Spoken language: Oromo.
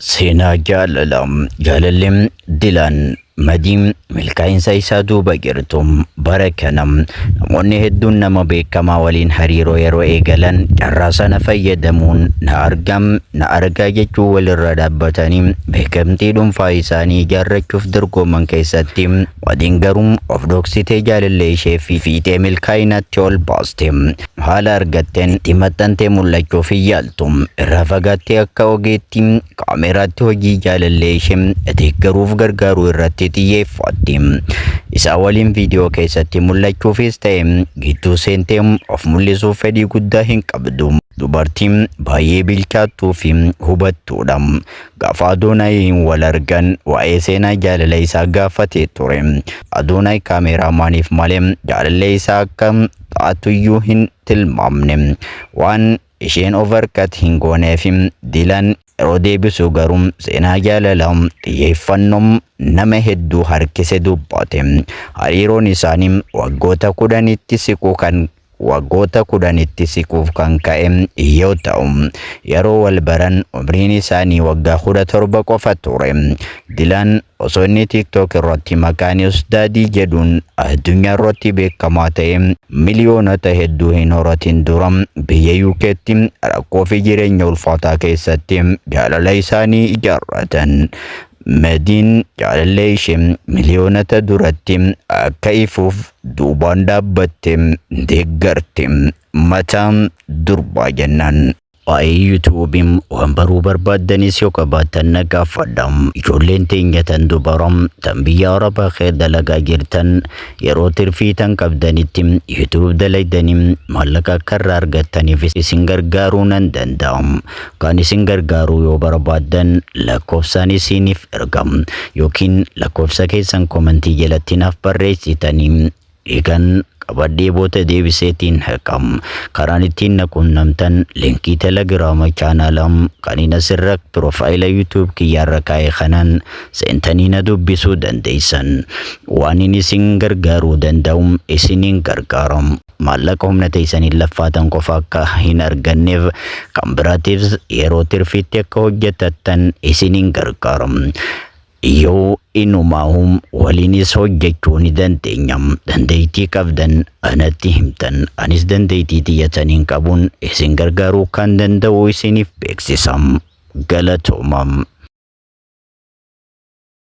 Seenaa jaalalaa. Jaalalli Dilaan Madii milkaa'insa isaa duuba jirtu. Bara kana namoonni hedduun nama beekamaa waliin hariiroo yeroo eegalan carraa sana fayyadamuun na argam na argaa jechuu walirra dhaabbatanii beekamtii dhuunfaa isaanii ijaarrachuuf dorgoman keessatti, Madiin garuu of dhoksitee jaalallee ishee fi fiixee milkaa'inaatti ol baaste. Haala argatteen itti maxxantee mul'achuuf hin yaaltu. Irraa fagaattee akka ogeettii kaameraatti hojii jaalallee ishee deeggaruuf gargaaruu irratti xiyyeeffatti. Isaa waliin viidiyoo keessatti mul'achuufis ta'e gidduu seentee of mul'isuuf fedhii guddaa hin qabdu. Dubartiin baay'ee bilchaattuu fi hubattuudha. Gaafa Adoonaay wal argan waa'ee seenaa jaalala isaa gaafatee ture. Adoonaay kaameraamaaniif malee jaalallee isaa akka taatuyyuu hin tilmaamne. Waan isheen of harkatti hin gooneef Dilaan yeroo deebisu garuu seenaa jaalalaa xiyyeeffannoo nama hedduu harkise dubbate. Hariiroon isaanii waggoota 10tti siquuf kan ka'e yoo ta'u, yeroo wal baran umriin isaanii waggaa 17 qofa ture. Dilaan osoo inni TikTok irratti maqaa News Daddy jedhuun addunyaa irratti beekamaa ta'e miliyoonota hedduu hin horatin dura biyya UK'tti rakkoo fi jireenya ulfaataa keessatti jaalala isaanii ijaarratan. Madiin jaalallee ishee miliyoonota duratti akka ifuuf duubaan dhaabbatte deeggarte. Mataa durbaa jennaan. Waa'ee YouTube'n waan baruu barbaaddanis yoo qabaattan na gaafadha. Ijoolleen teenya tan dubara tan biyya Arabaa kee dalagaa jirtan, yeroo tirfii tan qabdanitti YouTube dalaydanii maallaqa akka irraa argattaniif isin gargaaruu nan danda'a. Kan isin gargaaruu yoo barbaaddan lakkoofsaan isiniif erga, yookiin lakkoofsa keessan komentii jalatti naaf barreessitanii eegan qabadhee booda deebiseetiin haqam. Karaan ittiin na quunnamtan linkii Telegiraama chaanaalaa kan inni asirra profile YouTube kiyyaarra kaa'e kanaan seentanii na dubbisuu dandeessan. Waan inni isin gargaaruu danda'u isiniin gargaaram. Maallaqa humna teessaniin laffaatan qofa akka hin arganneef kan biraatiif yeroo tirfiitti akka hojjetattan isiniin gargaaram. Yoo inumaahum waliinis hojjechuu ni dandeenya. Dandeettii qabdan anatti himtan, anis dandeettii tiyyataniin qabuun isin gargaaruu kan danda'u isiniif beeksisa. Galatooma.